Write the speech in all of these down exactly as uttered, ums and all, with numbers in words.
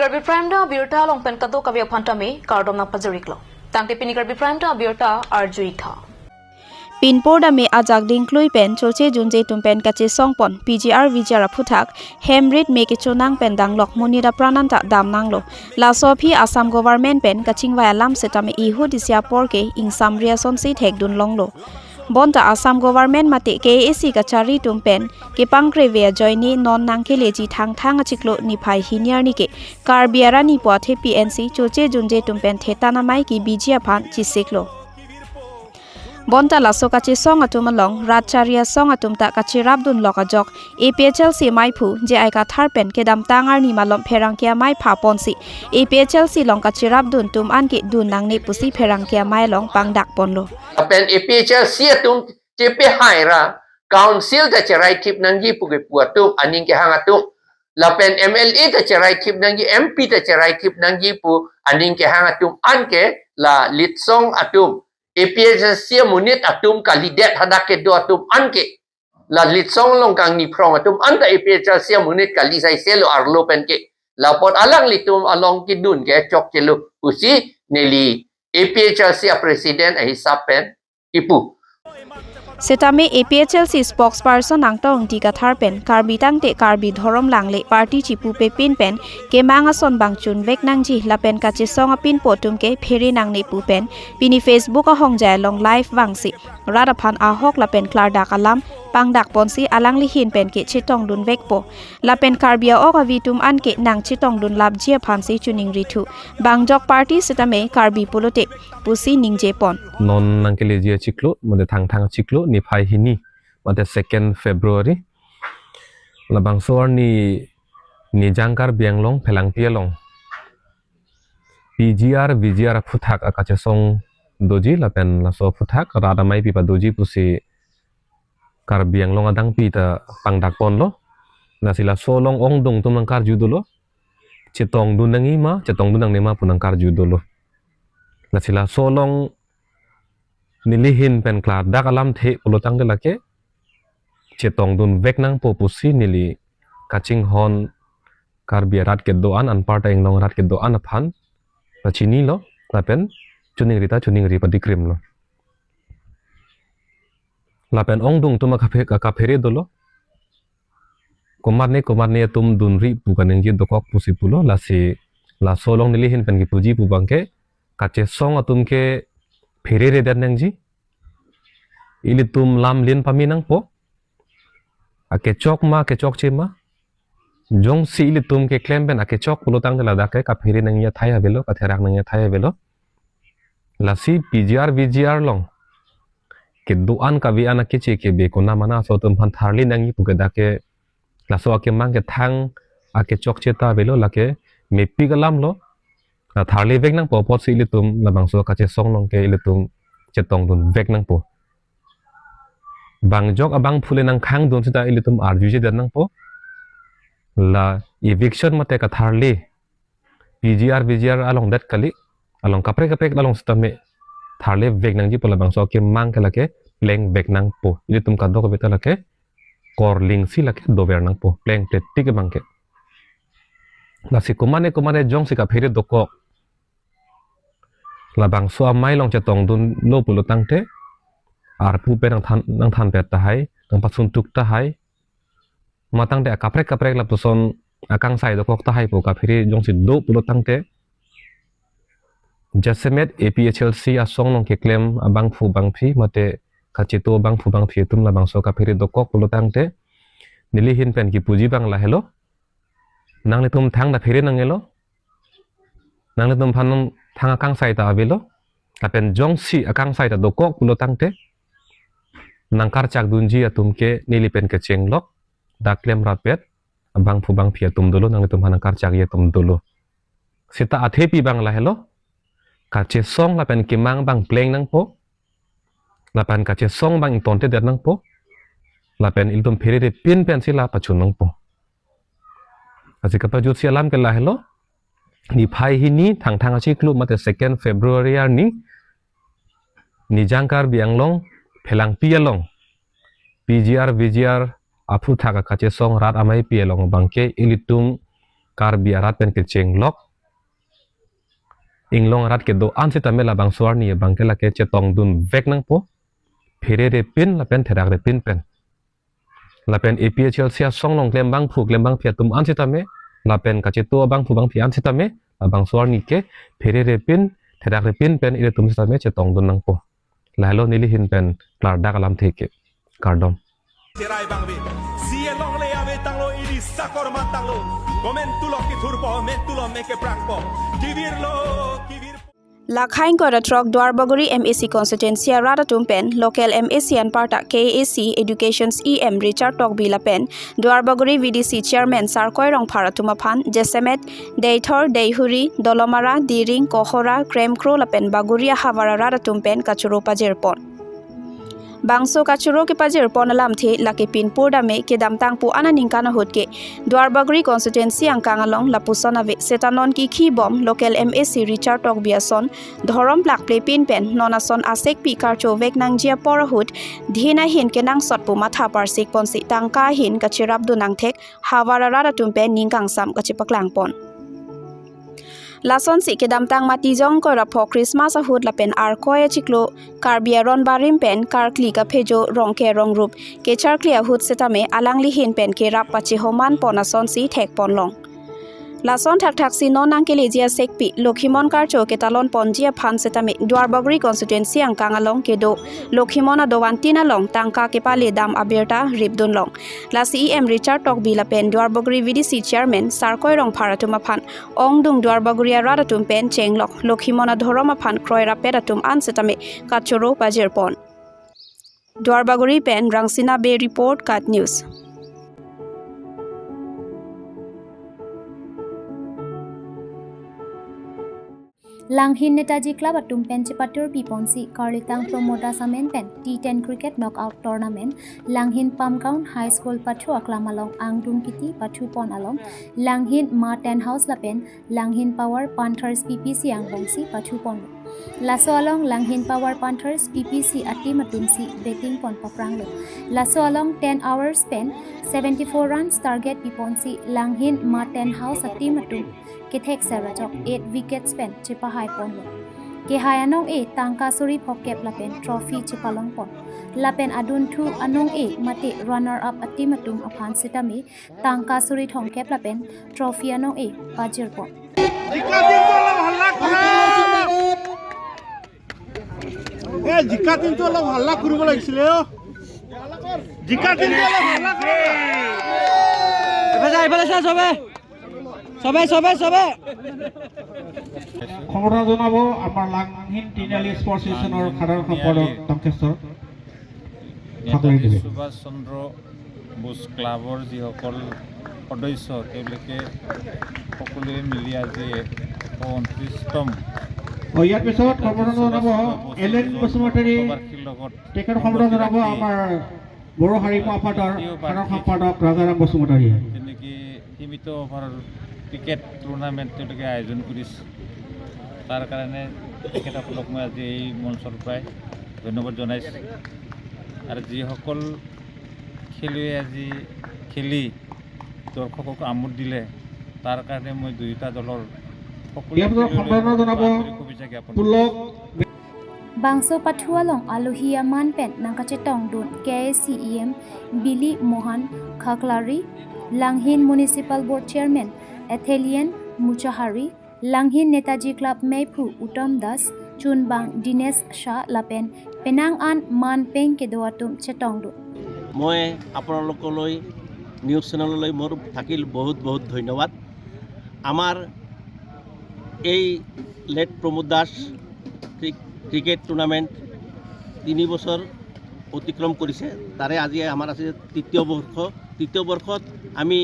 Karbi Prime Time abirta along pen kadokave aphan tame kardom nangpajir-iklo. Tangte pini Karbi Prime Time abirta arju-ik tha. Pinpur tame ajak dingklui pen choche junje atum pen kachesong pon P G R V G R aphuthak hem rit me kechonang pen danglok monit apran anta damnanglo. Laso aphi Assam government pen kachingvai alam setame ihut isi apor ke ingsamri asonsi thekdun longlo. Bonta Assam government mate K A A C kachari atum pen kepangkreve ajoine non nangkeleji Thangthang achiklo niphai hini arni ke Karbi arani pu athepi ensi choche junje atum pen thetan amei kebiji aphan chisiklo. Bonta laso kachesong atum along rat chari asong atum ta kacherapdun lok ajok A P H L C meiphu J I Kathar pen kedamtang arni malom pherangke amei pha ponsi A P H L C along kacherapdun atum anke dun nangne pusi pherangke amei along pangdak ponlo. Lapen A P H L C atum chepehaira council ta cherai thip nangji pu kepu atum, aning kehang atum. Lapen M L A ta cherai thip nangji, M P ta cherai thip nangji pu aning kehang atum anke la litsong atum, A P H L C amonit atum kalidet hadak kedo atum anke la litsong along kangni phrong atum anta A P H L C amonit kali saiselo arlo pen ke. La apot alanglitum along kedun ke chokchelo pusi neli A P H L C apresident ahisap pen kipu. Setame A P H L C spokesperson Angtong Ingti Kathar pen Karbi tangte Karbi dhorom langle party chipupe pin pen kemang ason bang chunvek nangji lapen kachesong apinpo atum ke phere nangne pu pen pini Facebook ahongjai along live vangsi rat aphan ahok lapen klardak alam pangdak ponsi alangli ahin pen ke chetongdun vekpo. Lapen Karbi a-ok avi atum anke nangchetongdun lapji aphansi choningri thu. Bangjok party setame Karbi pulote pusi ningje pon. Non nangkeleji achiklo, mate Thangthang achiklo, niphai hini, mate second February. Labangso arni Nijang Karbi Anglong Phelangpi along P G R, V G R aphuthak akachesong doji lapen laso aphuthak rat amei pi padoji pusi Karbi Anglong adangpi ta pangdak ponlo. Lasi laso along ongdung atum nangkarju dolo. Chetongdun nangji ma, chetongdun nangne ma pu nangkarju dolo. Lasi laso along neli ahin pen klardak alamthe pulo tangte lake chetongdun vek nangpo pusi neli kachinghon Karbi arat kedo-an, anparta inglong arat kedo-an aphan ta chinilo, lapen choningri ta choningri padikrimlo. Lapen ongdung atum akaphe-, akaphere dolo. Komatne komatne atum dunri pu kaningje dokok pusi pulo, lasi laso along neli ahin pen kipuji pu abangke kachesong atum ke phereredet nangji. Ilitum lam lin pame nangpo. Akechok ma, akechokche ma. Jongsi ilitum keklem pen akechok pulo tangte ladak ke kaphere nangji athai avelo, katherak nangji athai avelo. Lasi P G R, V G R along kedo-an kave-an akeche kebe konamana aso atum aphan tharli nangji pu ke dak ke laso akemang kethang akechokche ta avelo, lake mepik alamlo. La tharli vek nangpo apotsi ilitum labangso kachesong along ke ilitum chetongdun vek nangpo. Bangjok abangphu le nangkhangdun seta ilitum arjujedet nangpo. La eviction mate katharli P G R, V G R along det kali, along kaprek kaprek along setame tharli vek nangji pu labangso akemang ke lake pleng vek nangpo. Ilitum kadokave ta lake korlingsi lake dover nangpo, pleng pletik abangke. Lasi komatne komatne jongsi kaphere dokok, labangso amei along chetongdunlo pulo tangte arpu pen nangthan, nangthanpet tahai, nangpasuntuk tahai. Matangte akaprek kaprek lapuson akangsai dokok tahai pu kaphere jongsi do pulo tangte jasemet A P H L C asong along keklem abangphu bangphi mate kacheto abangphu bangphi atum labangso kaphere dokok pulo tangte neli ahin pen kipuji abang lahelo. Nanglitum thangta phere nangjilo. Nanglitum aphan thang akangsai ta avelo. Lapen jongsi akangsai ta dokok pulo tangte nangkarchak dunji atum ke neli pen kechenglok, dak klem rapet abangphu bangphi atum dolo, nanglitum aphan nangkarchakji atum dolo. Seta athepi abang lahelo, kachesong lapen kemang abang pleng nangpo, lapen kachesong abang ingtontedet nangpo, lapen ilitum pherere pin pensi la pachun nangpo. Lasi kapajutsi alam ke lahelo, niphai hini Thangthang achiklo mate second February arni Nijang Karbi Anglong Phelangpi along P G R V G R aphuthak akachesong rat ameipi along abangke ilitum Karbi arat pen kechenglok inglong arat kedo-an sitame labangso arni abangke lake chetongdun vek nangpo. Pherere pin lapen therakre pin pen. Lapen A P H L C asong along klembangphu klembangphi atum an sitame, lapen kacheto abangphu bangphi an sitame, labangso arni ke pherere pin, therakre pin pen ilitum sitame chetongdun nangpo. Lahelo neli ahin pen klardak alamthe ke. Kardom. Cherai bangve, C A longle ave tanglo, ili sakor man tanglo. Komentulo kithurpo, mentulo meke prangpo. Kivirlo, kivir. Lakhai ingkoi ra throk Duarbagori M A C constituency arat atum pen local M A C anparta K A A C Educations E M Richard Tokbi lapen Duarbagori V D C chairman Sarkoi Rongphar atum aphan jasemet Deithor, Deihuri, Dolomara, Diring, Kohora, Kremkro lapen Bagori ahavar arat atum pen kachoro pajirpon. Bangso kachoro kepajirpon alamthe lake pinpur dame kedamtang pu-an aningkan ahut ke Duarbagori constituency angkang along lapuson ave seta non kikhibom local M A C Richard Tokbi ason dhorom plakple pin pen non ason asekpi karcho vek nangji apor ahut dhin ahin kenangsot pu matha parsik ponsi tangka ahin kacherapdun nangthek havar arat atum pen ning kangsam kachepaklangpon. Lasonsi kedamtang Matijong ingkoi ra pho Christmas ahut lapen Arkoi achiklo Karbi aron barim pen karkli kaphejo Rongker Rongrup kecharkli ahut sitame alangli ahin pen kerap pachehoman pon asonsi thekpon long. Lason thakthaksi non nangkeleji asekpi Lokhimon karcho ketalon ponji aphan sitame Duarbagori constituency angkang along kedo Lokhimon adovan tin along tangka kepale dam abirta ripdun long. Lasi E M Richard Tokbi lapen Duarbagori V D C chairman Sarkoi Rongphar atum aphan ongdung Duarbagori arat atum pen chenglok Lokhimon adhorom aphan kroi rapet atum an sitame kachoro pajirpon. Duarbagori pen Rangsina Bey report, KAT News. Langhin Netaji Club atum pen chepatur piponsi Karlitang Promodas amen pen T ten Cricket Knockout Tournament Langhin Pamgaon High School pathu aklam along angdung kiti pathupon along Langhin Ma Tent House lapen Langhin Power Panthers P P C angbongsi pathupon. Laso along Langhin Power Panthers P P C ateam atumsi batting pon papranglo. Laso along ten overs pen seventy-four runs target piponsi Langhin Ma Tent House ateam atum kethek serajok eight wickets pen chepahai ponlo. Kehai anong-e tangka suri phokep lapen trophy chepalongpon. Lapen adunthu anong-e mate runner up ateam atum aphan sitame tangka suri thomkep lapen trophy anong-e pajirpon. Jika tim itu along halla kuru. Eh, jika tim itu along halla kuru bola isle yo. Jika tim itu along halla kuru. Ephale sa, ephale sa, sobe. Sobe, sobe, sobe. সম্বৰ্ধনা জনাব আমাৰ লাংহিন তিনিআলি স্পৰ্টছ এছ'চিয়েশ্যনৰ সাধাৰণ সম্পাদক টংকেশ্বৰ ঠাকুৰে। নেতাজী সুভাষ চন্দ্ৰ বোস ক্লাবৰ যিসকল সদস্য, তেওঁলোকে সকলোৱে মিলি আজি এশ ঊনত্ৰিশতম অ, ইয়াৰ পিছত সম্বৰ্ধনা জনাব এল এন বসুমতাৰী। শতবাৰ্ষিকীৰ লগত তেখেত সম্বৰ্ধনা জনাব আমাৰ বড়ো হাৰিমা সভাৰ সাধাৰণ সম্পাদক ৰাজাৰাম বসুমতাৰীয়ে। তেনেকে সীমিত অভাৰৰ ক্ৰিকেট টুৰ্ণামেণ্ট তেওঁলোকে আয়োজন কৰিছে। তাৰ কাৰণে তেখেতসকলক মই আজি এই মঞ্চৰ পৰাই ধন্যবাদ জনাইছোঁ। আৰু যিসকল খেলুৱৈ আজি খেলি দৰ্শকক আমোদ দিলে, তাৰ কাৰণে মই দুয়োটা দলৰ সকলো ইয়াৰ পিছত খেলুৱৈ সম্বৰ্ধনা জনাব আন্তৰিক শুভেচ্ছা জ্ঞাপন কৰিছোঁ। Pulak Bangso pathu along alohi aman pen nangkachetongdun K A A C E M Bili Mohan Khaklari, Langhin Municipal Board Chairman Athelian Muchahari, Langhin Netaji Club meiphu Uttam Das, chunbang Dinesh Shah lapen penang an man peng kedo atum chetongdun. মই আপোনালোকলৈ নিউজ চেনেললৈ মোৰ থাকিল বহুত বহুত ধন্যবাদ। আমাৰ এই লেট প্ৰমোদ দাস ক্ৰি- ক্ৰিকেট টুৰ্ণামেণ্ট তিনি বছৰ অতিক্ৰম কৰিছে। তাৰে আজি আমাৰ আছে তৃতীয় বৰ্ষ। তৃতীয় বৰ্ষত আমি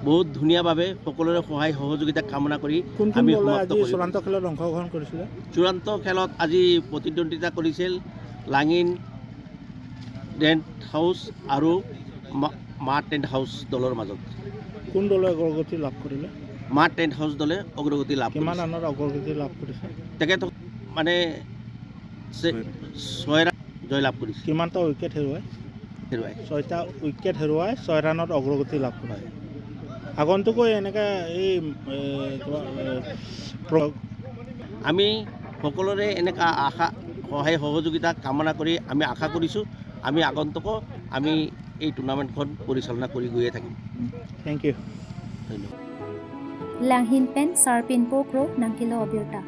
বহুত ধুনীয়াভাৱে সকলোৰে সহায় সহযোগিতা কামনা কৰি কোন কোন আমি দলে সমাপ্ত আজি কৰিম। চূড়ান্ত খেলত অংশগ্ৰহণ কৰিছিলে? চূড়ান্ত খেলত আজি প্ৰতিদ্বন্দ্বিতা কৰিছিল লাঙিন টেণ্ট হাউচ আৰু মা- মা টেণ্ট হাউচ দলৰ মাজত। কোন দলে অগ্ৰগতি লাভ কৰিলে? মা টেণ্ট হাউচ দলে অগ্ৰগতি লাভ কিমান কৰিছে। ৰাণৰ অগ্ৰগতি লাভ কৰিছে? তেখেত মানে চে- ছয় ৰাণ জয়লাভ কৰিছে। কিমানটা উইকেট হেৰুৱাই? হেৰুৱাই। ছয়টা উইকেট হেৰুৱাই ছয় ৰাণত অগ্ৰগতি লাভ কৰে। আগন্তুকো এনেকা এই এ, কিবা, এ, প্ৰ- আমি সকলোৰে এনেকা আশা, সহায় সহযোগিতা কামনা কৰি আমি আশা কৰিছোঁ, আমি আগন্তুকো আমি এই টুৰ্ণামেণ্টখন পৰিচালনা কৰি গৈয়ে থাকিম। Thank you. ধন্যবাদ। Langhin pen Sarpin Pokro nangkelo abirta.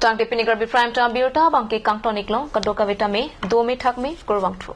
Tangte pini Karbi Prime Time abirta abangke kangton-iklo, kadokave tame dome thakme, kurvangthu.